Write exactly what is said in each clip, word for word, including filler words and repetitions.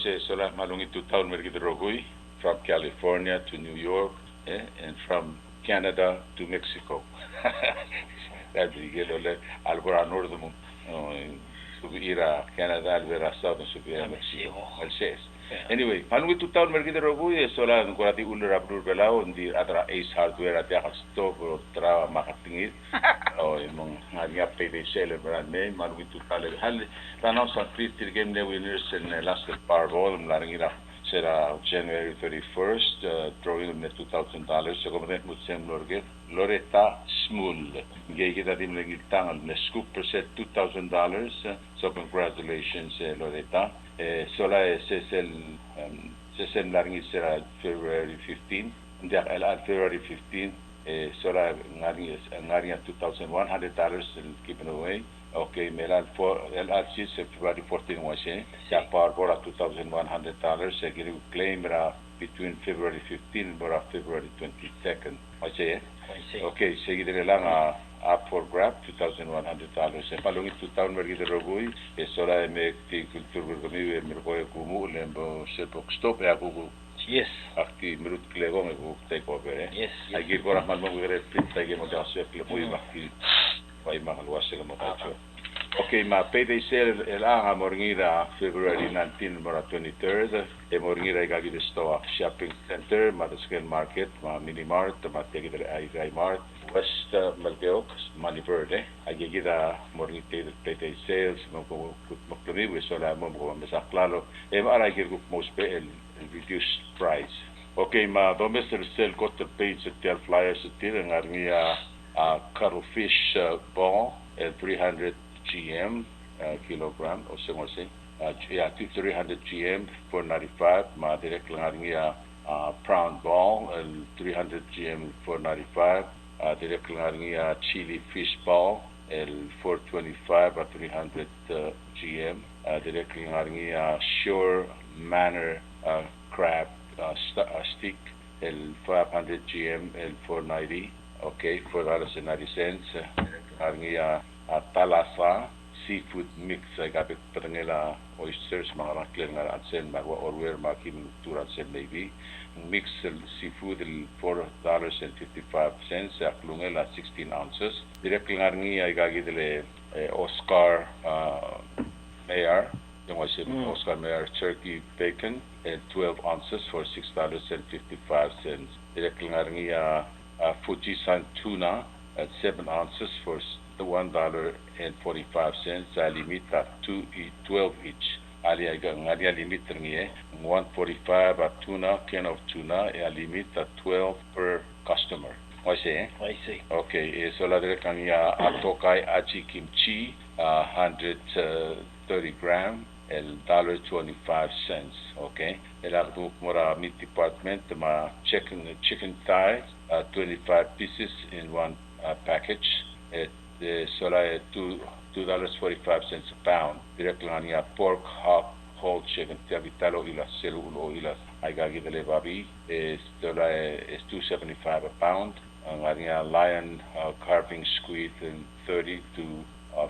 Se sola, me a ungil tutau el mer kid el rokui, from California to New York, eh, and from Canada to Mexico. Diak di ke lole, a lebo er a north me ng, eh, subechiu er a Canada, a lebo er a south me ng subechiu er a Mexico. Mexico. Alses. Yeah. Anyway, me a ungil tutau el mer kid el rokui, e sola ng kora di uchul er a beluu er a Belau, ng di a ta er a Ace Hardware a diak a stob, el ta er a me a ketengir. O, e me ng ngar er ngii a payday sale el mera el mei, me a ungil tutau el, hal, ta ng soak el tirke el mle winners el last el Powerball, el mla er ngii er a, se er a January thirty-first, eh, drawing el mle two thousand dollars, se kom medengei el kmo se ng mlo er kid, Loretta Smul. Ngii kid a di mle ngii el tang el mle scoop er se el two thousand dollars, eh, so congratulations, eh, Loretta. Eh, sola, eh, se sel, em, se sel mla er ngii se er a February fifteen, ng diak, el, el February fifteen, eh, sola ng ngar er ngii, ng ngar er ngii a two thousand one hundred dollars el given away. Okay, me el, el four, el, el sel February fourteen ng uaisei. Sei. Diak, Powerball a two thousand one hundred dollars, e kirel claim er a between February fifteen el mo er a February twenty-second. Uaisei, eh? Uaisei. Okay, se kid er chelechang a, up for grab, two thousand one hundred dollars. E me a ungil tutau el mer kid el rokui, e sola e me ak di kultur er kemiu e merekong e kumuchel e mo sel bo kstop e a kuk Yes. Ak di meruul a klekong e kuk take over, eh? Yes, yes. Aki kora kmal mo kekerei el print, aki mo diak a suebek el kmo, mm, me aki, bai me a uase ke mo kacho. Okay, me a payday sale er chelechang a mo er ngii er a February nineteen el mo er a twenty-third, e mo er ngii er aika kid el stoa, shopping center, me a Desken Market, me a Mini Mart, me a tia kid el Airai Mart, West, eh, Melekeok, Moniverde, eh? Aika kid a mo er ngii tia kid el payday sales, me kom kuk meklemiu e sola e mo, me kom mesa klalo, e me a chelecha e kuk mo ousbech el reduced price. Okay, me a domes er sel kot el page er tia el flyers er tir, e ng ngar er ngii a, a, cuttlefish, a, ball, el three hundred G M, a, kilogram, o se ng uaisei, a, yeah, three hundred G M, four ninety-five, me a dirrek el ngar er ngii a, a, prawn ball, el three hundred G M, four ninety-five, a, dirrek el ngar er ngii a chili fish ball, el four twenty-five a three hundred, uh, G M. A, dirrek el ngar er ngii a Shore Manor, uh, crab, uh, st-, uh, stick, el five hundred G M, el four ninety. Okay, four dollars and ninety cents. A, dirrek el ngar er ngii a, a Thalassa seafood mix, aika bek el bedengel a oysters, me a ngerang, ngklel ngar er a chelsel, me a ua Oreor, me a kim tur er a chelsel maybe. Mix el seafood el four dollars and fifty-five cents, a klungel a sixteen ounces. Dirrek el ngar er ngii aika kid el, eh, Oscar, ah, Mayer, ng uaisei, mm, Oscar Mayer turkey bacon, eh, twelve ounces for six dollars and fifty-five cents. Dirrek el ngar er ngii a, a Fujisan tuna, eh, seven ounces for s-, one dollar and forty-five cents, a limit a two e-, twelve each. A le aika ngar er ngii a limit er ngii, eh, one forty-five a tuna, can of tuna, e a limit a twelve per customer. Uaisei, eh? Uaisei. Okay, e sola dirrek el ngar er ngii a, a Tokai Aji Kimchi, a hundred thirty gram, el dollar twenty-five cents, okay? E a kuk mo er a meat department, me a chicken, chicken thighs, a twenty-five pieces in one, a package, e, e sola e two, two dollars forty-five cents a pound. Dirrek el ngar er ngii a pork, hog, whole chicken, tia el bita el ochil a, sel uchul ochil a, aika kid el babii, e sola e, e two seventy-five a pound. A ngar er ngii a lion, uh, carving squid, and thirty to, uh,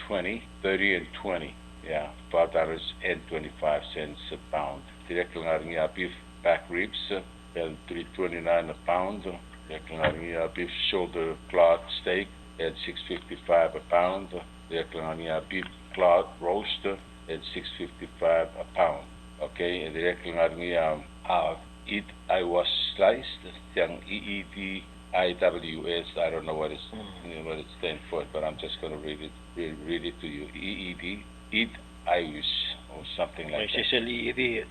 twenty, thirty and twenty, yeah, five dollars and twenty-five cents a pound. Dirrek el ngar er ngii a beef back ribs, uh, el three twenty-nine a pound. Dirrek el ngar er ngii a beef shoulder claw steak, el six fifty-five a pound. Dirrek el ngar er ngii a beef claw roast, at six fifty-five a pound. Okay, e dirrek el ngar er ngii a, a, Eat Iwas Sliced, tiang E E D I W S, I don't know what it's, mm, what it stands for, but I'm just gonna read it, re-, read it to you. E E D, Eat Iwas, or something like that. Sel E E D,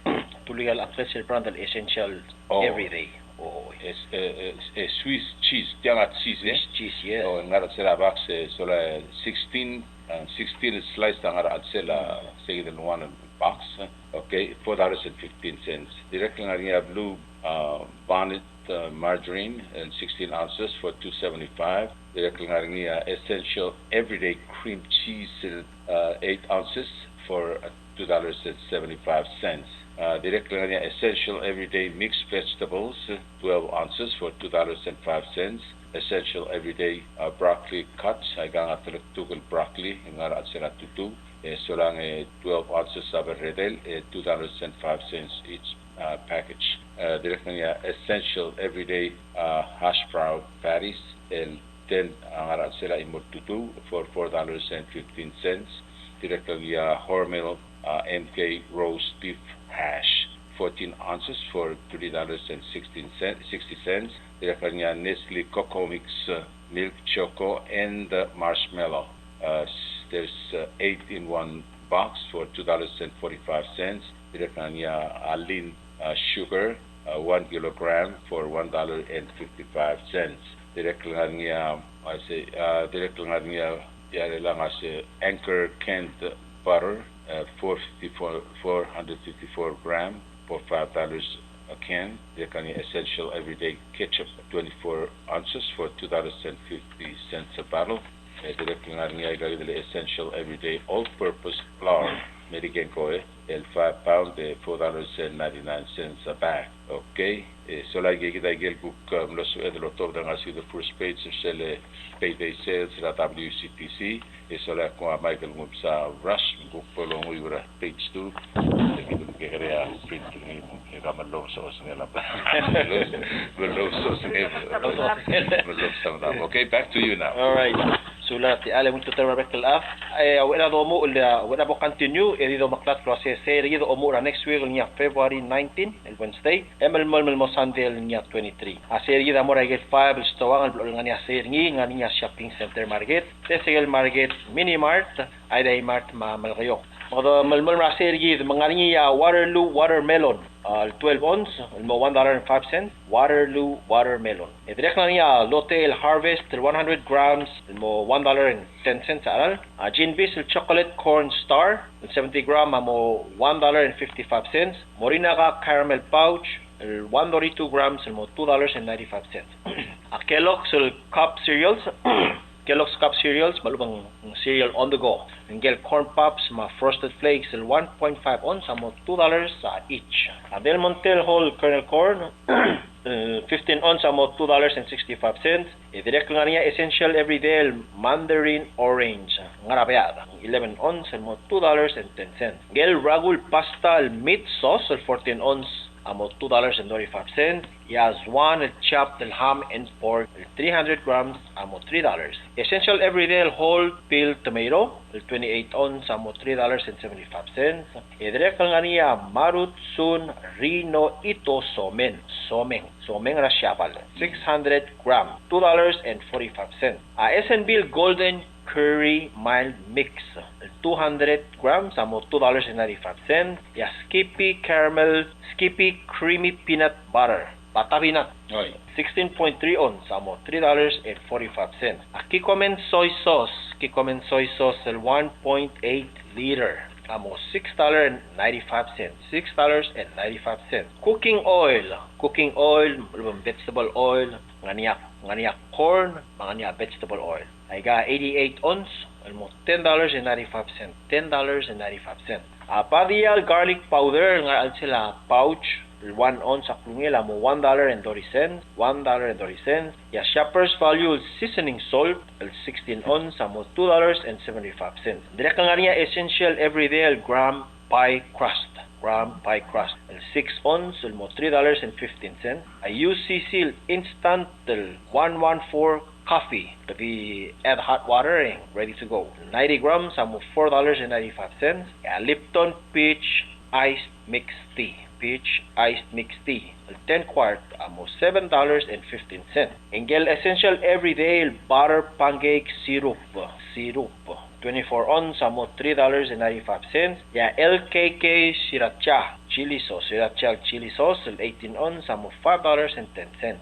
tulia el access el brand el Essential, oh, Everyday. Oh, es-, e, e, e, Swiss cheese, tiang a cheese, eh? Swiss cheese, yes. Oh, ngar er a chelsel a box, e sola sixteen, uh, sixteen slice a ngar er a chelsel a, mm, se kid el one box, eh? Okay, four dollars and fifteen cents. Dirrek el ngar er ngii a Blue, uh, Bonnet, uh, margarine, el sixteen ounces for two seventy-five. Dirrek el ngar er ngii a Essential Everyday Cream Cheese, uh, eight ounces for, uh, two dollars and seventy-five cents. Uh, dirrek el ngar er ngii a Essential Everyday Mixed Vegetables, twelve ounces for two dollars and five cents. Essential Everyday, uh, Broccoli Cuts, aika a telektuk el broccoli, ngar er a chelsel a two two, E solang e twelve ounces a berredel, e two dollars and five cents each, uh, package. Uh, dirrek el ngar er ngii a Essential Everyday, uh, Hash Brown Patties, el ten, uh, ngar er a chelsel a chimo el tutau, for four dollars and fifteen cents. Dirrek el ngar er ngii a Hormel, uh, M K Roast Beef Hash, fourteen ounces for three dollars and sixteen cents, sixty cents. Dirrek el ngar er ngii a Nestle Cocoa Mix, uh, Milk Choco and, uh, Marshmallow. Uh, s-, there's, uh, eight in one box for two dollars and forty-five cents. Dirrek el ngar er ngii a Lean, uh, Sugar, uh, one kilogram for one dollar and fifty-five cents. Dirrek el ngar er ngii a, I say, uh, dirrek el ngar er ngii a, ia, el ngar er ngii a Anchor canned butter, uh, four fifty-four, four hundred fifty-four gram for five dollars a can. Dirrek el ngar er ngii a Essential Everyday Ketchup, twenty-four ounces for two dollars and fifty cents a bottle. E dirrek el ngar er ngii a ikakid el Essential Everyday All Purpose Flour, American Koe, el five pound, e four dollars and ninety-nine cents a bag. Okay. E sola ikakid a ikel kuk, uh, mlo sebeched el otobed er a ngar er a first page er sel, e, payday sales er a W C T C. E sola e kuk a Michael Ngumsa Rush, kuk bo longuiu er a page two. E kid a kekerei a print er ngii, e ka me lobes a osengel a. Me lobes a osengel. Me lobes a osengel. Okay, back to you now. All right. Sulang tia el ultutelel a rebek el chad. E, a uchei er a domuchel, a uchei er a bo continue, e di domeklatk el uasei, sei er kid a omuchel er a next week el ngii a February nineteen, el Wednesday, e melemolem el mo Sunday el ngii a twenty-three. A sei er kid a mo er a ikel five el stoang el blechoel ngar er ngii a sei er ngii, ngar er ngii a shopping center market, Tesekel Market, Mini Mart, Airai Mart me a Melekeok. Me kede melemolem er a sei er kid, me ngar er ngii a Waterloo watermelon, a, el twelve ounce, el mo one dollar and five cents, Waterloo watermelon. E dirrek el ngar er ngii a Lotte el Harvest el one hundred grams, el mo one dollar and ten cents a cheral. A Jinbis el chocolate corn star el seventy gram a mo one dollar and fifty-five cents. Morinaga caramel pouch el one thirty-two grams el mo two dollars and ninety-five cents. A Kellogg's el cup cereals, Kellogg's Cup Cereals, me a lechub e ng cereal on the go. Ngikel Corn Pops me a Frosted Flakes el one point five ounce a mo two dollars a each. A Del Monte el whole kernel corn, el fifteen ounce a mo two dollars and sixty-five cents. E dirrek el ngar er ngii a Essential Everyday el Mandarin Orange, ngar er a bead, eleven ounce el mo two dollars and ten cents. Ngikel Ragu el pasta el meat sauce el fourteen ounce a mo two dollars and thirty-five cents. E a Swan el chopped el ham and pork el three hundred grams a mo three dollars. Essential Everyday el whole peel tomato el twenty-eight ounce a mo three dollars and seventy-five cents. E dirrek el ngar er ngii a Marutsun Rino Ito somen, somen, somen er a Siabal, six hundred gram, two dollars and forty-five cents. A S and B el Golden Curry Mild Mix el two hundred grams a mo two dollars and ninety-five cents. E a Skippy Caramel, Skippy Creamy Peanut Butter, Batabi Nut, oi, sixteen point three ounce a mo three dollars and forty-five cents. A Kikkoman Soy Sauce, Kikkoman Soy Sauce el one point eight liter a mo six dollars and ninety-five cents, six dollars and ninety-five cents. Cooking oil, cooking oil, vegetable oil, ngar er ngii a, ngar er ngii a corn, me ngar er ngii a vegetable oil. Aika eighty-eight ounce el mo ten dollars and ninety-five cents, ten dollars and ninety-five cents. A Badia el garlic powder el ngar er a chelsel a pouch el one ounce a klungel a mo one dollar and thirty cents, one dollar and thirty cents. E a Shoppers Value el seasoning salt el sixteen ounce a mo two dollars and seventy-five cents. Dirrek el ngar er ngii a Essential Everyday el graham pie crust, graham pie crust el six ounce el mo three dollars and fifteen cents. A U C C el instant el one one four coffee, to be add hot water and ready to go. Ninety grams a mo four dollars and ninety-five cents. E a Lipton Peach Iced Mixed Tea, Peach Iced Mixed Tea el ten quart a mo seven dollars and fifteen cents. Ngikel Essential Everyday el butter pancake syrup, syrup, twenty-four ounce a mo three dollars and ninety-five cents. E a L K K Sriracha chili sauce, Sriracha chili sauce el eighteen ounce a mo five dollars and ten cents.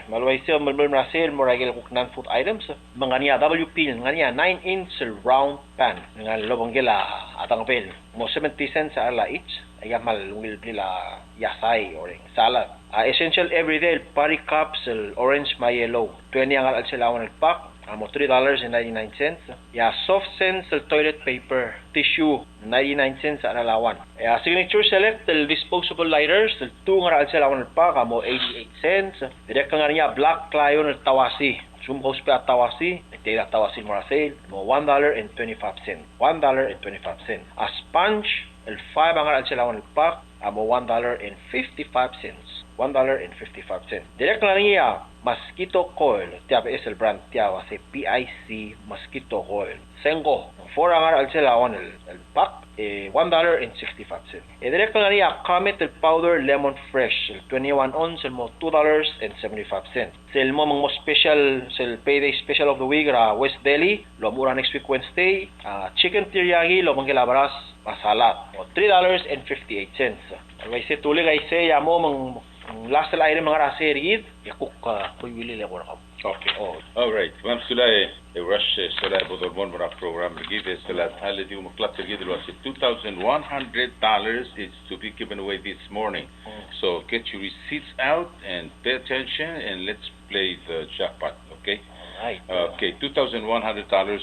Me a le uaisei e melemolem er a sei el mo er a ikel kuk non-food items, me ngar er ngii a W P, ngar er ngii a nine inch el round pan, ngar er a lobengkel a Dangobel, mo seventy cents a cheral a each. Ia kmal ungil blil a iasai, or salad. A Essential Everyday el Party Cups el orange me a yellow, twenty a ngar er a chelsel a one el pack, a mo three dollars and ninety-nine cents. Ia Soft Sense el toilet paper, tissue, ninety-nine cents a cheral a one. Ia Signature Select el disposable lighters el two a ngar er a chelsel a one el pack, a mo eighty-eight cents. Dirrek el ngar er ngii a Black Lion el tauasi. Sum kousbech a tauasi, e tia a tauasi el mo er a sale, mo one dollar and twenty-five cents. One dollar and twenty-five cents. A sponge el five a ngar er a chelsel a one el pack, a mo one dollar and fifty-five cents. One dollar and fifty-five cents. Dirrek el ngar er ngii a mosquito coil, tia a beches el brand, tia a uase P I C mosquito coil. Senko, four a ngar er a chelsel a one el, el pack, e one dollar and sixty-five cents. E dirrek el ngar er ngii a Comet el powder lemon fresh, el twenty-one ounce, el mo two dollars and seventy-five cents. Sel mo meng mo special, sel payday special of the week er a West Deli, el omuchel er a next week Wednesday, a chicken teriyaki el obengkel a beras me a salad, mo three dollars and fifty-eight cents. Uaisei Tulik, a isei a mo meng, meng last el item el ngar er a sei er kid, e kuk, a, kuiuilil e ko er kau. Okay. Oh. All right. Kmal mesulang e Rush, e, sulang e bo dolemolem er a program er kid, e sel a, a le di omeklatk er kid el uase two thousand one hundred dollars is to be given away this morning. Mm. So get your receipts out and pay attention and let's play the jackpot, okay? All right. Okay, two thousand one hundred dollars,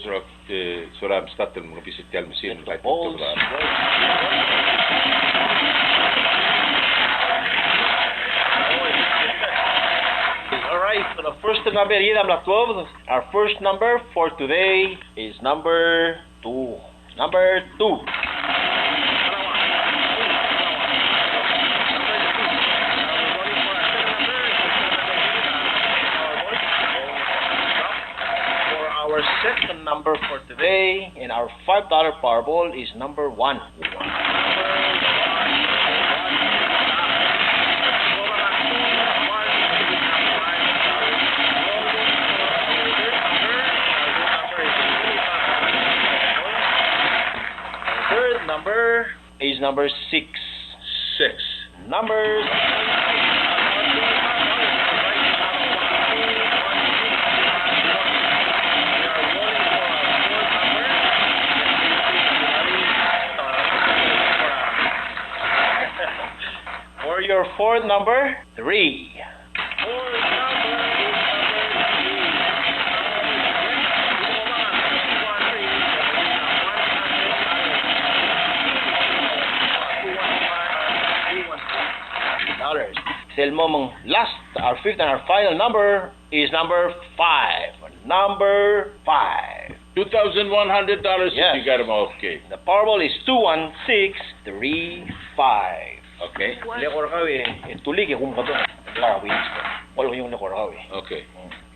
e, sulang e mstart el mo kebis er tia el machine. Let's go, boys. All right, so the first number er kid a mla twelve. Our first number for today is number two. Number two. For our second number for today in our five dollar Powerball is number one. Third number is number six. Six. Number six. For your fourth number, three. Dollars. Sel mo meng last, our fifth and our final number is number five. Number five. Two thousand one hundred dollars if you got 'em all. Yes. Okay. The Powerball is two one six three five. Okay. Le ko er kau e, e Tulik e kumkadong. Lara wins. Olo yung le ko er kau e. Okay.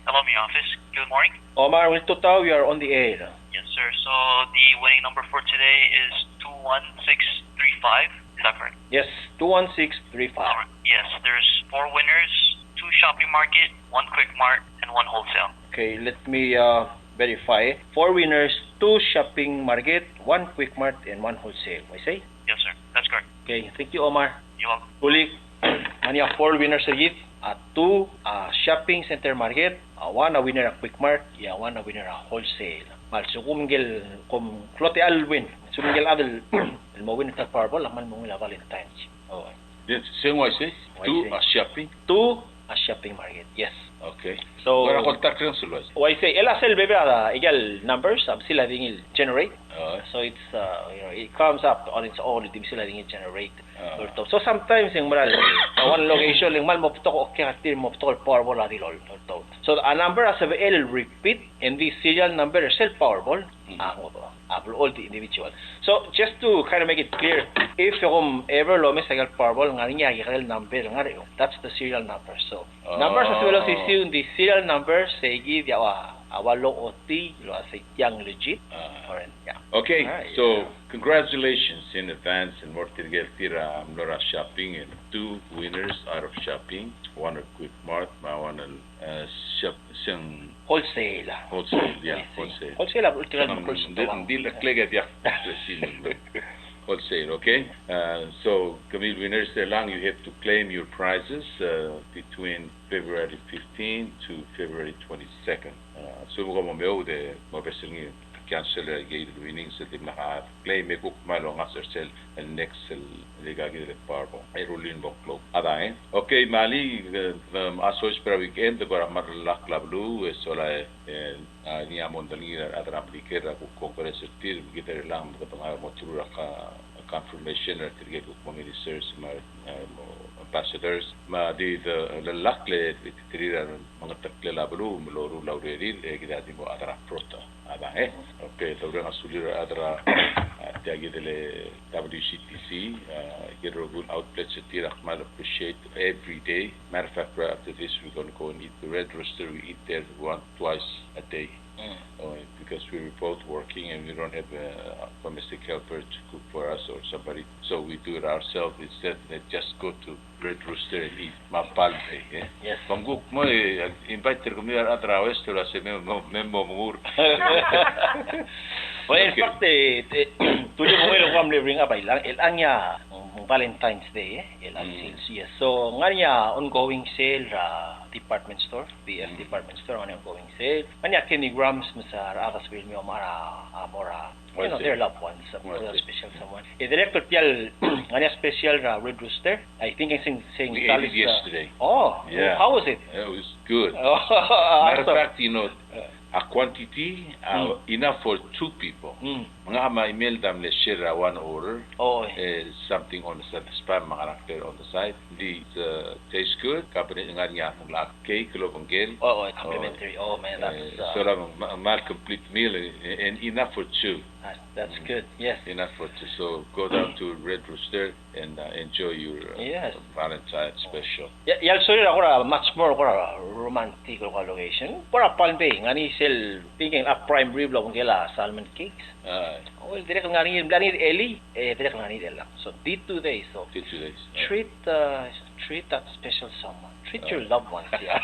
Hello, my office. Good morning. Omar, Will Tutau, you are on the air. Yes, sir. So the winning number for today is two one six three five. Is that correct? Yes, two one six three five. All right. Yes, there's four winners, two shopping market, one quick mart, and one wholesale. Okay, let me, uh, verify. Four winners, two shopping market, one quick mart, and one wholesale. I say? Yes, sir. That's correct. Okay, thank you, Omar. You're welcome. Tulik, ngar er ngii a four winners er kid, a two a shopping center market, a one a winner a quick mart, e a one a winner a wholesale. Me a lsekum ngike el, kom klou a techall el win, lsekum ngike el chad el mo win er a Powerball a kmal mo ungil a Valentine's. Oh. Yes, same way, say. Two a shopping. Two a shopping market, yes. Okay. So, ng ua ko el ta el krenges el uaisei. Uaisei, el a sel bebil a, aike el numbers a mesil a di ngii el generate. Oh. So it's, uh, you know, it comes up on its own, di mesil a di ngii el generate. Oh. Oltaut. So sometimes e ng mera el, a one location, e ng kmal mo betok, okay, a tir mo betok el Powerball a di loltaut. So a number a sebechel el repeat, e ng di serial number er sel Powerball, mm, a ngodech. A blechoel di individual. So, just to kind of make it clear, if e kom ever lomes aike el Powerball, ngar er ngii a kekerei el number el ngar er eou. That's the serial number. So, numbers a sebechel osisiu ng di serial number, se kid a ua, a ua lochotii el uasei tiang legit. Ah. Or, yeah. Okay, all right, so, yeah. Congratulations in advance, and mo er tirke el tir a mlo er a shopping, and two winners out of shopping, one a Quick Mart, me a one a, uh, shop, seng Wholesale. Wholesale, yeah, wholesale. Wholesale a ultra. Ng di, ng di le kle ke diak. Wholesale, okay? Uh, so, kemiu el winners er chelechang, you have to claim your prizes, uh, between February fifteen to February twenty-second. Uh, so, kom mo meoud e mo obes er ngii. cancel er a Gail Winnings el dimlak a claim e kuk kmal ongasech er sel el next el, el ikakid el Powerball. E rullii el bo klou. A dang, e. Okay, me alii, e, e, a soiseb er a weekend, e kora mla er a lak el beluu, e sola, e, e, a, ngii a mo delengir a rechad er a Merikel er a kuk Congress er tir, me kid er chelechang, me kede ngar er a mo through er a ka-, confirmation er tirke el kuk mo ministers, me a, e, mo ambassadors, me a di, de, lak le, tirke el mengeteklel a beluu, me loruul a urerir, e kid a di mo chad er a prota. A dang, e. Okay, te oureng a sulir a rechad er a, a, tia kid el W C T C, a, kid el rokui el outlet er tir a kmal appreciate every day. Matter of fact, right after this, we're gonna go and eat the Red Rooster. We eat there one, twice a day. Mm. Uh, because we're both working and we don't have a domestic helper to cook for us or somebody. So we do it ourselves instead and just go to Red Rooster e, me a Palm Bay, e. Yes. Me ng kuk mo, e, invite er kemiu a rechad er a West el uase me, me, me mo mengur. Well, in fact, e, e, tulir mo el kuk mle bring up a ilang, el ngar er ngii a, mm, Valentine's Day, e, el a sel, yes. So, ngar er ngii a ongoing sale er a department store, B F department store, ngar er ngii a ongoing sale. Ngar er ngii a Kenny Grams, me se a rechad a sebechir el me omechar a, a mo er a you know, their loved ones, uh, for a special someone. E dirrek el tia el, ngar er ngii a special er a Red Rooster. I think I'm saying, saying we ate it yesterday. Oh, yeah. How was it? It was good. Oh, matter of fact, you know, a quantity, uh, enough for two people. Mm. Ngak me a Imelda a mle share a one order. Oh, e, something on the side, spam me a karakter on the side. Di, uh, taste good. Ka bene ngar er ngii a mla cake el obengkel. Oh, oh, complimentary. Oh, man, that's, uh, so a kmal complete meal, e, and enough for two. That, that's good, yes. Enough for two. So go down to Red Rooster and, uh, enjoy your, uh, Valentine special. Ia, ia el sorir a kora much more kora romantic el kora location. Kora Palm Bay, ngar er ngii sel, thinking a prime rib el obengkel a salmon cakes. Well, dirrek el ngar er ngii, ngar er ngii el Eli, e dirrek el ngar er ngii el Eli. So, di two days, so. Di two days. Treat, uh, treat that special someone. Treat your loved ones, yeah.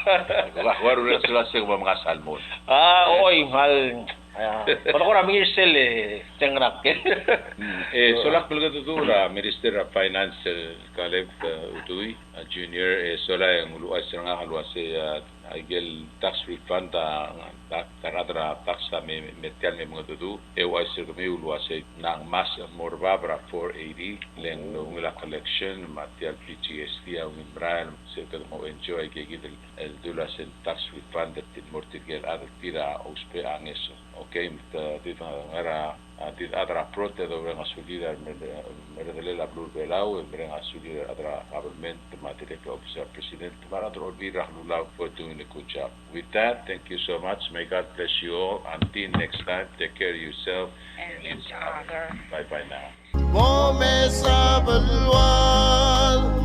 Ua, ua, ua, sel uase kmo mnga salmon. Ah, oi, ngal, ah, kora, kora mengiil sel, e, tengrak. Mm, e, sola el mengedecheduch er a Minister er a Finance, e, Kaleb, e, Udui, e, Junior, e, sola e ng uluuchais er ngak el uase, e, aike el tax refund a, a, a rechad er a tax a me, me tia el me mengedecheduch, e ouchais er kemiu el uase ng ngmasech el mo er bab er a four eighty, le ng ungil a collection, me tia el P G S T a ungil merael, se kede mo enjoy aike kid el, el dula sel tax refund er tir el mo er tirke el chad el tir a ousbech a ngeso. Okay, me te, di ngar er a A, di rechad er a Prot e doureng a sulir a mer-, meredelel a beluu er a Belau, e mereng a sulir a rechad er a government, me a dirrek el office er a President, me a rechad er a Olbiil er a Kelulau for doing a good job. With that, thank you so much. May God bless you all. Until next time, take care of yourself and each other. Bye-bye now. Bo mesa belual,